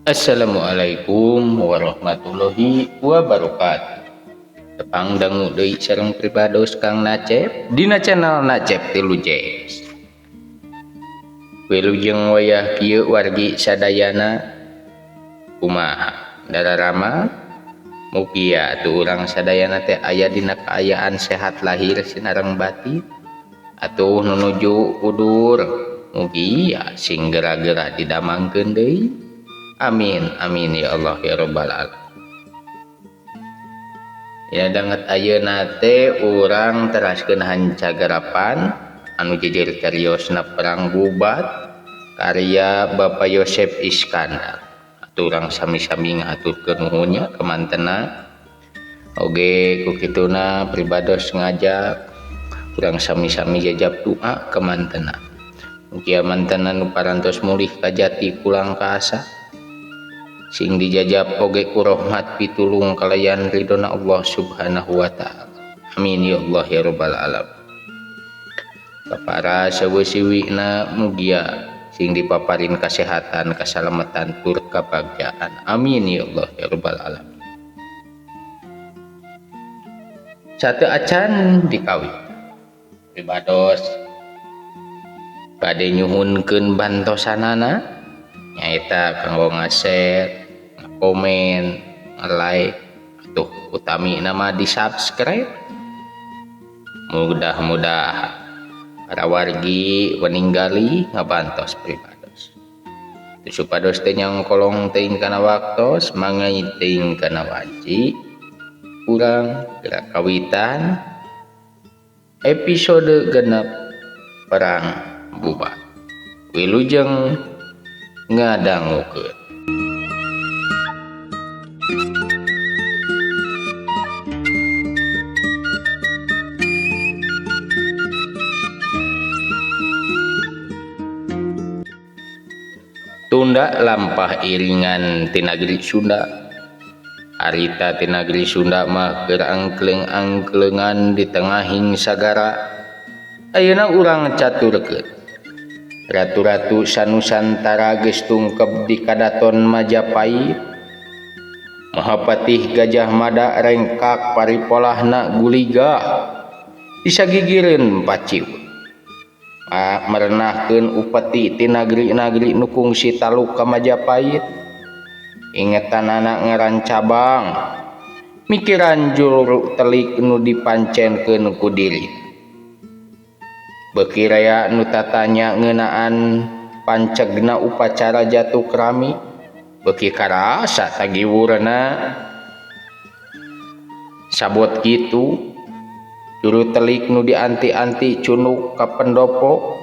Assalamualaikum warahmatullahi wabarakatuh. Tepang dangu deui sareng pribados Kang Nacep dina channel Nacep Tilu Jazz. Wilujeng wayah kieu wargi sadayana, kumaha dararama? Mugia atuh urang sadayana teh aya dina kaayaan sehat lahir sinareng batin. Atuh nu nuju udur mugia sing gera-gera didamangkeun deui. Amin amin ya Allah ya rabbal alamin. Ya, danget ayeuna teh urang teraskeun hancagarapan anu jejer cariosna Perang Bubat karya Bapak Yosep Iskandar. Atuh urang sami-sami ngahaturkeun nuhun nya ka mantena. Oge ku kituna pribados ngajak urang sami-sami jajab doa ka mantena. Mugia mantena nu parantos mulih ka jati pulang ka asa. Sing dijajab oge ku rahmat pitulung kalayan ridona Allah Subhanahu wa taala. Amin ya Allah ya rabbal alamin. Kapara sewesiwina mugia sing dipaparin kesehatan, keselamatan tur kebahagiaan. Amin ya Allah ya rabbal alamin. Satu acan dikawin. Pribados bade nyuhunkeun bantosanana nyaeta kanggo nga-share, komen, like, atuh utami nama di subscribe. Mudah-mudahan para wargi weninggali ngabantos pribados. Supados teu nyangkolong teuing kana waktos, mangga teuing kana wanci. Urang gerak kawitan episode 6 Perang Bubat. Wilujeng ngadangukeun. Tunda lampah iringan ti nagri Sunda. Harita ti nagri Sunda mah keur angkleng-angklengan di tengahing sagara. Ayeuna urang caturkeun. Ratu-ratu sanusantara geus tungkep di kadaton Majapahit. Mahapatih Gajah Mada rengkak paripolahna guligah. Disagigireun paciweuh. Merenahkeun upeti ti nagri-nagri nu kungsi taluk ka Majapahit. Ingetanana ngaran cabang. Mikiran juru telik nu dipancenkeun ku diri. Beuki rea nu tatanya ngeunaan pancegna upacara jatuh kerami. Beuki karasa tagiwurna. Sabot kitu juru telik nu dianti-anti cunuk ka pendopo.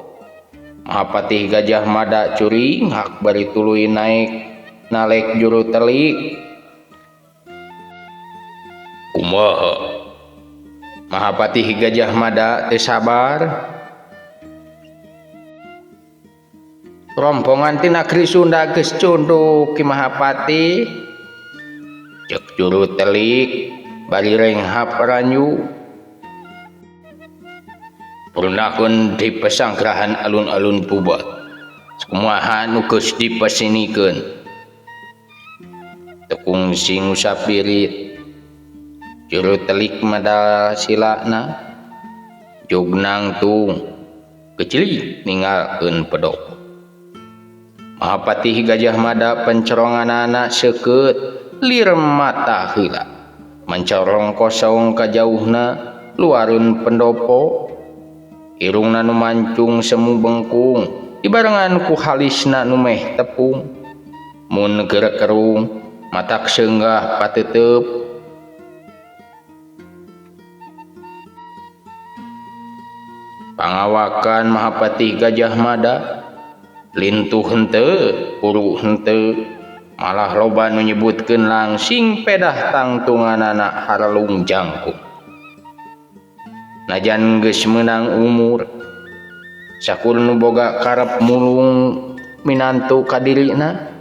Mahapatih Gajah Mada curinghak bari tuluy naik nalek juru telik. Kumaha? Mahapatih Gajah Mada teu sabar. Rombongan ti nagri Sunda geus cunduk Ki Mahapatih. Ceuk juru telik bari renghap ranyu. Purnakeun di pesanggrahan alun-alun Bubat. Kumaha nu geus dipesinikeun. Teu kungsi ngusap birit. Juru telik madal silana. Jug nangtung kecilik ninggalkeun pedopo. Mahapatih Gajah Mada pencoronganana seukeut lir mata heula. Mencorong kosong kajauhna luareun pendopo. Irungna nu mancung semu bengkung dibarengan ku halisna nu meh tepung. Mun keur kerung matak seunggah pateteup. Pangawakan Mahapatih Gajah Mada lintuh henteu, kuru henteu, malah loba nu nyebutkeun langsing pedah tangtunganana haralung jangkung. Najan geus meunang umur, sakur nu boga karep mulung minantu ka dirina,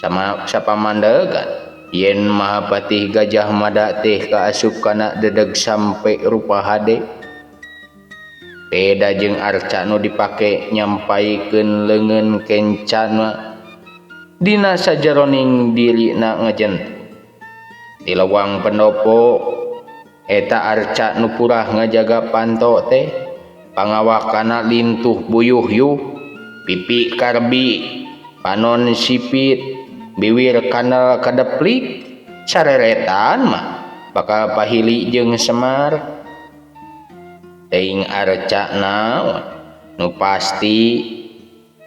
sama sapamandegan yen Mahapatih Gajah Mada teh kaasup kana dedeg sampe rupa hade. Beda jeung arca nu dipake nyampaikeun leungeun kencana Dina sajeroning dirina ngajentut. Di lewang pendopo eta arca nu purah ngajaga panto teh pangawakana lintuh buyuh-yuh, pipi karbi, panon sipit, biwir kanal kadeplik, sareretan mah bakal pahili jeung Semar. Teuing arca naon nu pasti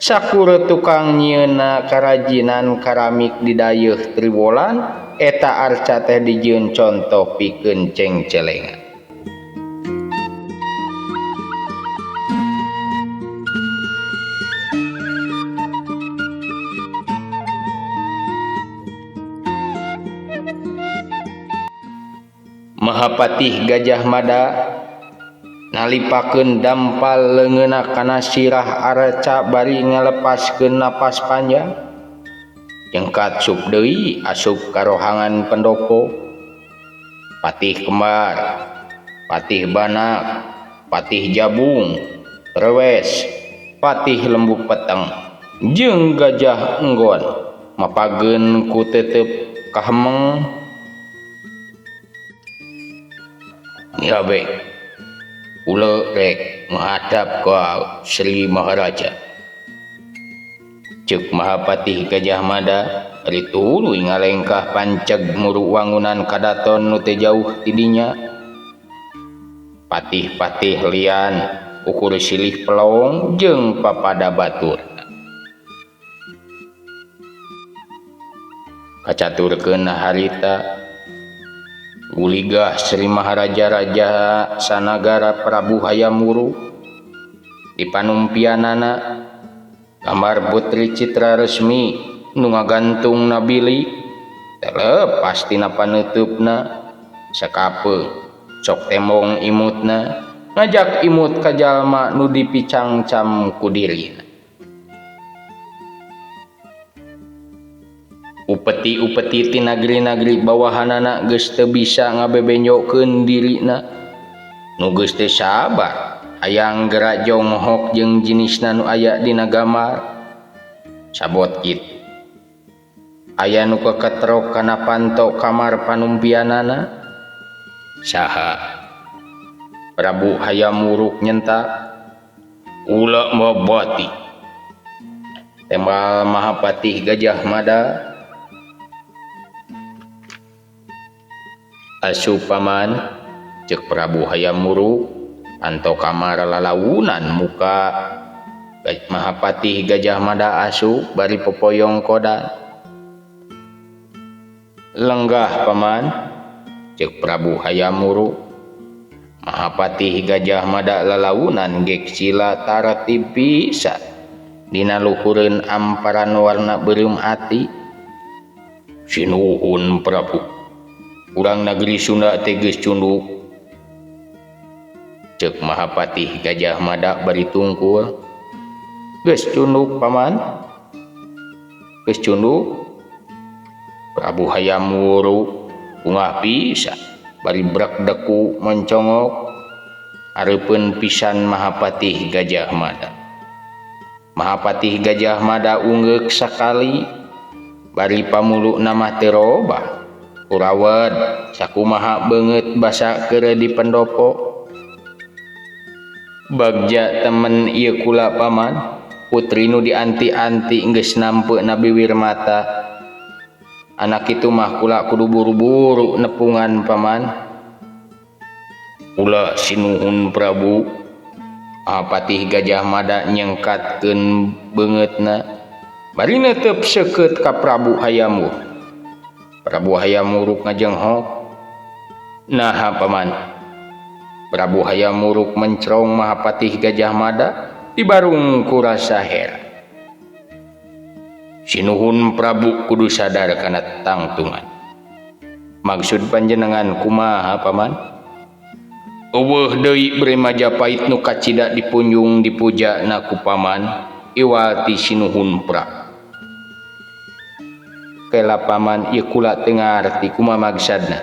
sakur tukang nyieunna karajinan karamik di dayeuh Triwulan eta arca teh dijieun contoh pikeun cengcelengan. Mahapatih Gajah Mada nalipakeun dampal leungeunna kana sirah arca bari ngalepaskeun napas panjang. Jengkat sup deui asup ka rohangan pendopo. Patih Kembar, Patih Banak, Patih Jabung, Rewes, Patih Lembu Peteng jeung Gajah Enggon mapageun ku tetep kahemeng. Nyabe kula rek menghadap ka Sri Maharaja. Ceuk Mahapatih Gajah Mada ari tuluy ngalengkah panceg muru wangunan kadaton nu teu jauh ti dinya. Patih-patih lian ukur silih pelong jeung papada batur. Kacaturkeun harita guligah Sri Maharaja Raja Sanagara Prabu Hayam Wuruk di panumpianana kamar Putri Citra Resmi nu ngagantung na bilik telepas tina paneutupna sakapeung sok tembong imutna ngajak imut ka jalma nu dipicangcam ku dirina. Upeti-upeti ti nagri-nagri bawahanana geus teu bisa ngabebenjokeun dirina nu geus teu sabar hayang geura jonghok jeung jinisna nu aya dina gambar. Sabot kitu aya nu keketrok kana panto kamar panumpianana. Saha? Prabu Hayam Wuruk nyentak. Ulah mabati. Tembal Mahapatih Gajah Mada. Asup paman, ceuk Prabu Hayam Wuruk panto kamar lalaunan muka Mahapatih Gajah Mada asup bari popoyong kodan. Lenggah paman, ceuk Prabu Hayam Wuruk. Mahapatih Gajah Mada lalaunan gek sila taratib pisan dina luhureun amparan warna beureum ati. Sinuhun Prabu, urang negeri Sunda teh geus cunduk. Ceuk Mahapatih Gajah Mada bari tungkul. Geus cunduk paman, geus cunduk. Prabu Hayam Wuruk ungah pisan bari brek deku mencongok areupeun pisan Mahapatih Gajah Mada. Mahapatih Gajah Mada unggeuk sakali bari pamuluna mah teu robah. Kurawed sakumaha beungeut basa keur di pendopo. Bagja temen ieu kula paman, putri nu dianti-anti geus nampeuna biwir mata. Anak itu mah kula kudu buru-buru nepungan paman. Kula sinuhun Prabu. Mahapatih Gajah Mada nyengkatkeun beungeutna bari neuteup seukeut ka Prabu Hayam Wuruk. Prabu Hayam Wuruk ngajenghok. Naha paman? Prabu Hayam Wuruk mencrong Mahapatih Gajah Mada dibarung ku rasa heran. Sinuhun Prabu kudu sadar kana tangtungan. Maksud panjenengan kumaha paman? Eueuh deui bere Majapahit nu kacida dipunjung dipujana ku paman iwal ti sinuhun Prabu. Kela paman ieu kula teu ngarti kumaha maksadna.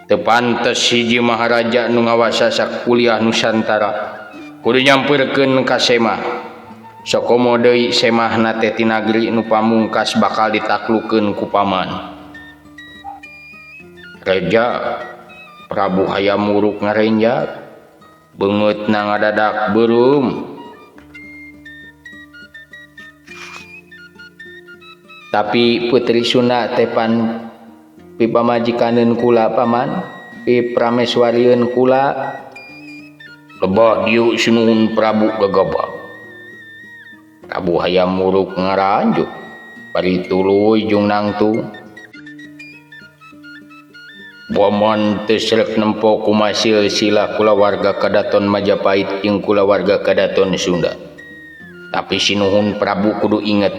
Teu pantes hiji maharaja nu ngawasa sakuliah Nusantara kudu nyampeurkeun ka Sema. Sakomo deui semahna teh ti nagri nu pamungkas bakal ditaklukeun ku paman. Reja Prabu Hayam Wuruk ngarenjak beungeutna ngadadak beureum. Tapi putri Sunda teh pan pipamajikaneun kula paman, piprameswarieun kula. Lebah dieu sinuhun Prabu gagabah. Prabu Hayam Wuruk ngaranjuk bari tuluy jeung nangtung. Paman teu srek nempo kumaha silsilah kulawarga kadaton Majapahit jeung kulawarga kadaton Sunda. Tapi sinuhun Prabu kudu inget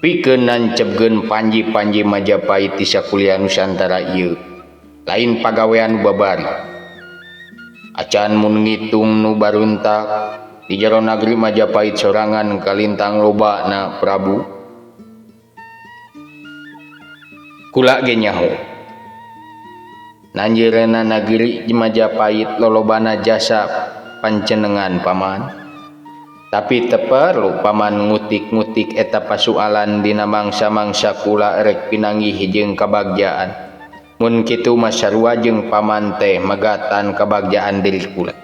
pikeun nancepkeun panji-panji Majapahit di sakuliah Nusantara ieu lain pagawean babari. Acan mun ngitung nu baruntak di jero nagri Majapahit sorangan kalintang loba na Prabu. Kula ge nyaho. Nanjeurna nagri Majapahit lolobana jasa pancenengan paman. Tapi teu perlu paman ngutik-ngutik eta pasualan dina mangsa-mangsa kula rek pinanggih jeung kabagjaan. Mun kitu mah sarua jeung paman teh megatan kabagjaan diri kula.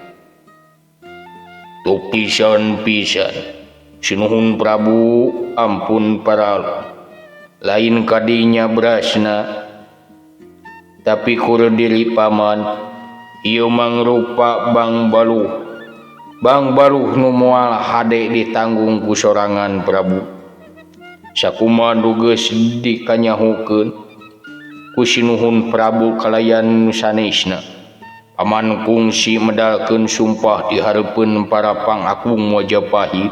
Tuh pisan-pisan sinuhun Prabu ampun paralu. Lain kadinya berasna tapi kur diri paman ieu mangrupa bang baluh. Bang baluh nu moal hade ditanggung ku sorangan Prabu. Sakumaha nu geus dikanyahukeun ku sinuhun Prabu kalayan nu sanesna. Paman kungsi medalkeun sumpah di hareupeun para pangakung Majapahit.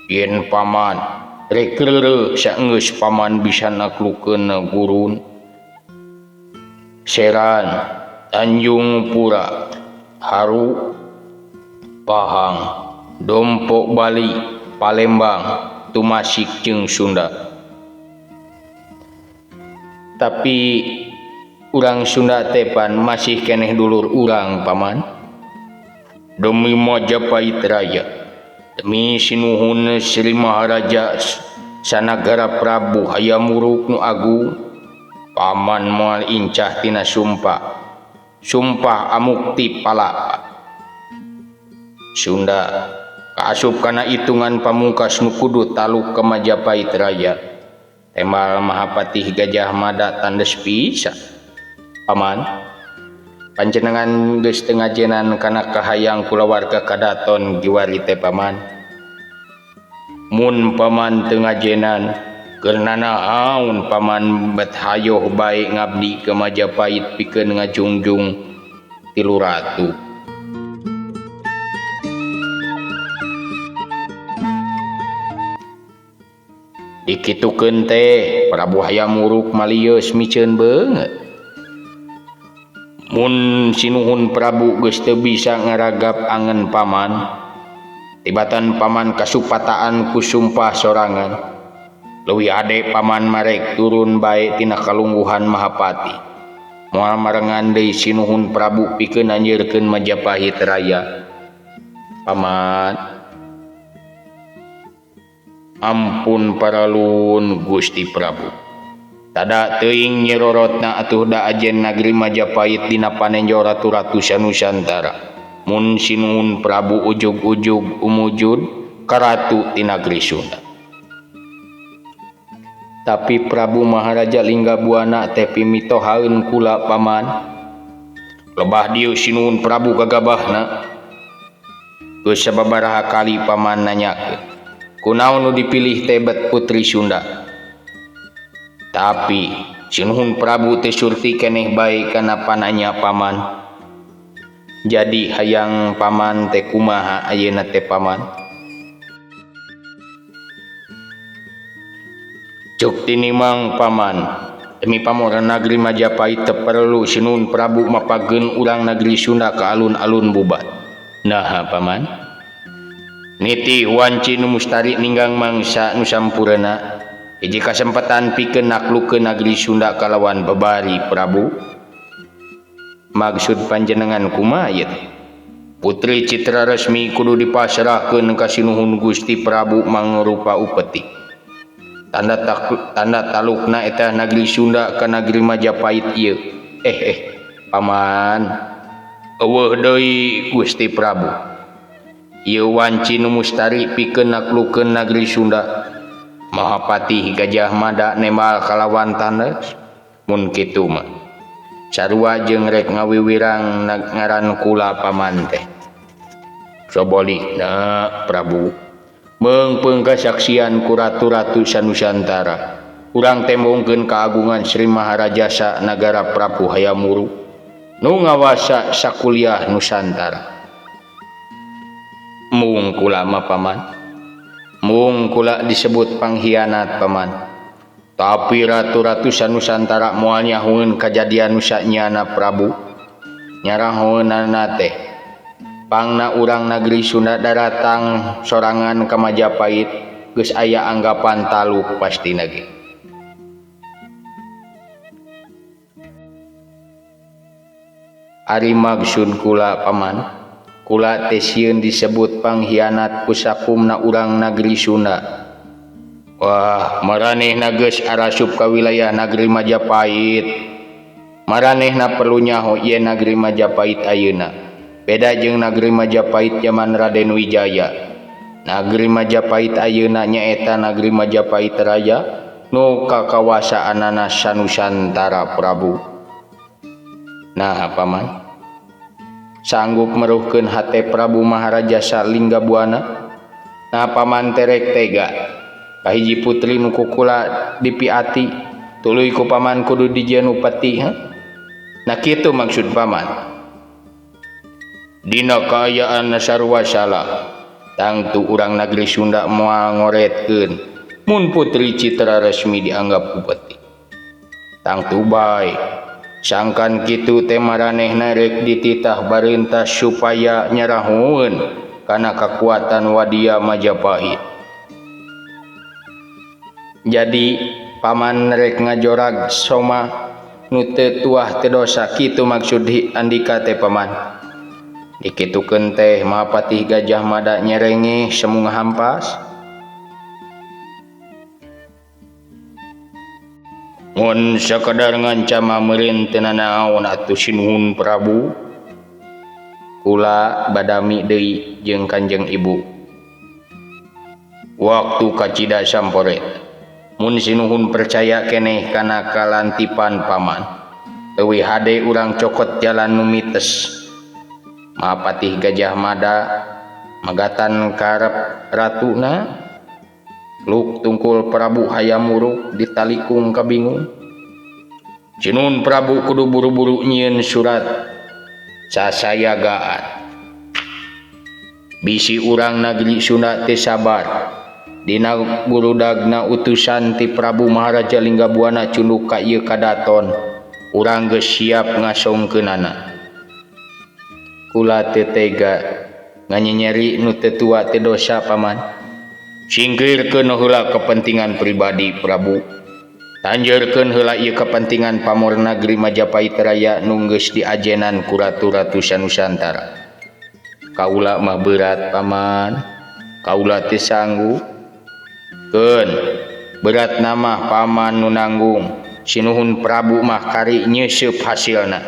Yen paman rek reureuh saenggeus paman bisa naklukeun gurun Seran, Tanjung Pura, Haru, Pahang, Dompo Bali, Palembang, Tumasik jeung Sunda. Tapi urang Sunda teh pan masih keneh dulur urang paman. Demi Majapahit Raya, demi sinuhun Sri Maharaja Sanagara Prabu Hayam Wuruk nu agung, paman moal incah tina sumpah. Sumpah amukti palapa. Sunda kaasup kana hitungan pamungkas nu kudu taluk ke Majapahit Raya. Tembal Mahapatih Gajah Mada tandes pisan. Paman, panjenengan geus teu ngajenan kana kahayang kulawarga kadaton giwari teh paman. Mun paman teu ngajenan, keur nanaon paman bet hayoh bae ngabdi ke Majapahit pikeun ngajungjung tilu ratu. Dikitukeun teh Prabu Hayam Wuruk malieus miceun beungeut. Mun sinuhun Prabu geus teu bisa ngaragap angen paman, tibatan paman kasupataan ku sumpah sorangan. Leuwih ade paman marek turun bae tina kalungguhan Mahapati. Moal marengan deui sinuhun Prabu pikeun anjeurkeun Majapahit Raya. Paman, ampun paralun Gusti Prabu. Tada teuing nyirorotna atuh da ajen nagri Majapahit dina panenjo ratu-ratu sanusantara. Mun sinuhun Prabu ujug-ujug umujud karatu ti nagri Sunda. Tapi Prabu Maharaja Linggabuana teh pimitohaeun kula paman. Lebah dieu sinuhun Prabu gagabahna. Geus sababaraha kali paman nanyakeun, kunaon nu dipilih teh bet putri Sunda. Tapi sinuhun Prabu teh surti keneh bae kana pananya paman. Jadi hayang paman teh kumaha ayeuna teh paman? Cuk tinimang paman, demi pamoran nagri Majapahit teu perlu sinuhun Prabu mapageun urang nagri Sunda ka alun-alun bubat. Naha paman? Niti wanci nu mustari ninggang mangsa nu sampurna. Hiji kasempatan pikeun naklukeun nagri Sunda kalawan babari Prabu. Maksud panjenengan kumaha ieu teh? Putri Citra Resmi kudu dipasrahkeun ka Sinuhun Gusti Prabu mangrupa upeti. Tanda talukna eta nagri Sunda ka nagri Majapahit ieu. Paman. Eueuh deui Gusti Prabu. Ieu wanci nu mustari pikeun naklukeun nagri Sunda. Mahapatih Gajah Mada nembal kalawan tandes mun kitu mah. Sarua jeung rek ngawiwirang ngaran kula paman teh. Sabalikna Prabu meungpeung kasaksian ku ratu-ratu sanusantara. Urang tembongkeun kaagungan Sri Maharajasa Nagara Prabu Hayam Wuruk nu ngawasa sakuliah Nusantara. Mung kula mah paman. Mung kula disebut pangkhianat paman. Tapi ratu-ratu sanusantara moal nyahueun kajadian nu sanyana Prabu. Nyarahoeunana teh pangna urang nagri Sunda daratang sorangan ka Majapahit geus aya anggapan taluk pastina ge. Ari maksud kula paman, kula teh sieun disebut pangkhianat ku sakumna urang nagri Sunda. Wah, maranehna geus arasup ka wilayah nagri Majapahit. Maranehna perlu nyaho ieu nagri Majapahit ayeuna. Beda jeung nagri Majapahit zaman Raden Wijaya. Nagri Majapahit ayeuna nyaeta nagri Majapahit Raya nu kakawasaanana sanusantara Prabu. Nah, paman, sanggup meruhkeun hate Prabu Maharajasa Linggabuana? Nah, paman terek tega. Kahiji putri nu kukula dipiati, tuluy ku paman kudu dijieun upeti, ha? Nah, kitu maksud paman. Dina kaayaan sarua salah, tangtu urang nagri Sunda moal ngoretkeun mun Putri Citra Resmi dianggap upeti. Tangtu bae. Sangkan kitu teh maranehna rek dititah bareuntas supaya nyarahoeun kana kakuatan Wadia Majapahit. Jadi paman rek ngajorag soma nu teu tuah teu dosa kitu maksud andika teh paman. Dikitukeun teh Mahapatih Gajah Mada nyerengeh semu ngahampas. Mun sakadar ngancam meureun teu nanaon atuh Sinuhun Prabu. Kula badami deui jeung Kanjeng Ibu. Waktu kacida samporet. Mun Sinuhun percaya keneh kana kalantipan paman. Leuwih hade urang cokot jalan nu mites. Mahapatih Gajah Mada magatan karep ratuna. Luk tungkul Prabu Hayam Wuruk ditalikung kabingung. Sinuhun Prabu kudu buru-buru nyieun surat sasayagaan. Bisi urang nagri Sunda teu sabar. Dina gurudagna utusan ti Prabu Maharaja Linggabuana cunduk ka ieu kadaton. Urang geus siap ngasongkeunana. Kula teu tega nganyenyeri nu teu tua teu dosa paman. Singkirkeun heula kepentingan pribadi Prabu. Tanjeurkeun heula ieu kepentingan pamor nagri Majapahit Raya nu geus diajenan ku ratu-ratu sanusantara. Kaula mah berat paman. Kaula teu sanggup. Keun berat nama paman nu nanggung. Sinuhun Prabu mah kari nyeuseub hasilna.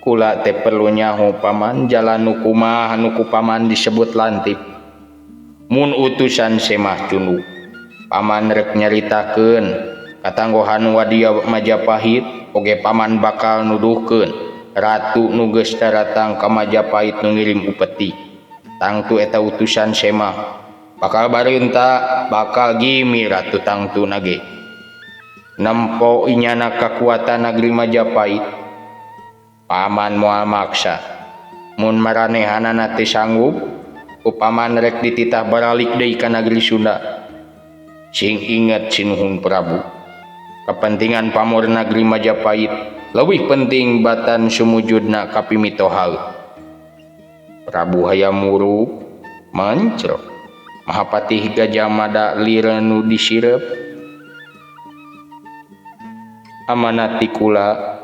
Kula teh perlu nyaho paman jalan nu kumaha nu ku paman disebut lantip. Mun utusan semah cunduk paman rek nyaritakeun katanggohan Wadia Majapahit oge paman bakal nuduhkeun ratu nu geus daratang ka Majapahit nu ngirim upeti. Tangtu eta utusan semah bakal bareunta bakal gimi ratu tangtu nage. Nempo inyana kakuatan nagri Majapahit paman moal maksa. Mun maranehanana teu sanggup upaman rek dititah baralik deui ka nagri Sunda. Sing inget Sinuhun Prabu, kepentingan pamor nagri Majapahit leuwih penting batan sumujudna ka pimitoha. Prabu Hayam Wuruk mancrok. Mahapatih Gajah Mada lireun nu disirep. Amanat ti kula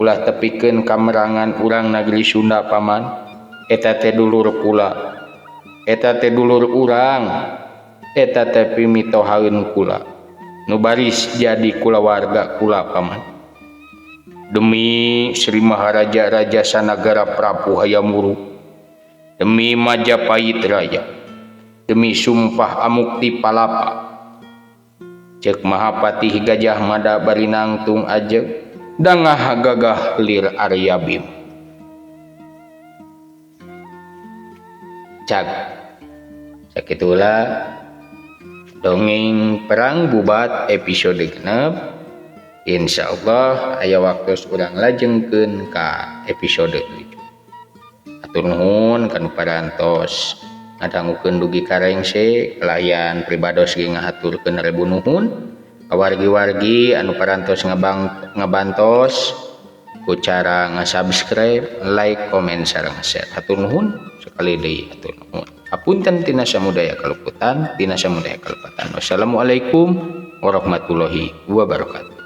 ulah tepikeun kamerangan urang nagri Sunda paman. Eta teh dulur kula, eta teh dulur urang, eta teh pimitohaeun kula nu baris jadi kulawarga kula paman. Demi Sri Maharaja Raja Sanagara Prabu Hayam Wuruk, demi Majapahit Raya, demi sumpah Amukti Palapa, cek Mahapatih Gajah Mada bari nangtung ajeg dangah gagah lir Arya Bima. Cag sakitulah dongeng Perang Bubat episode 6. Insyaallah aya waktu urang lajengkeun ka episode 7. Atur nuhun kanu parantos ngadangukeun dugi ka rengse, kalayan pribados ge ngahaturkeun rebu nuhun. Wargi-wargi anu parantos ngabantos ku cara nga-subscribe, like, komen sareng share. Hatur nuhun sekali deui, hatur nuhun. Hapunten tina samudaya kaluputan, tina samudaya kalepatan. Wassalamualaikum warahmatullahi wabarakatuh.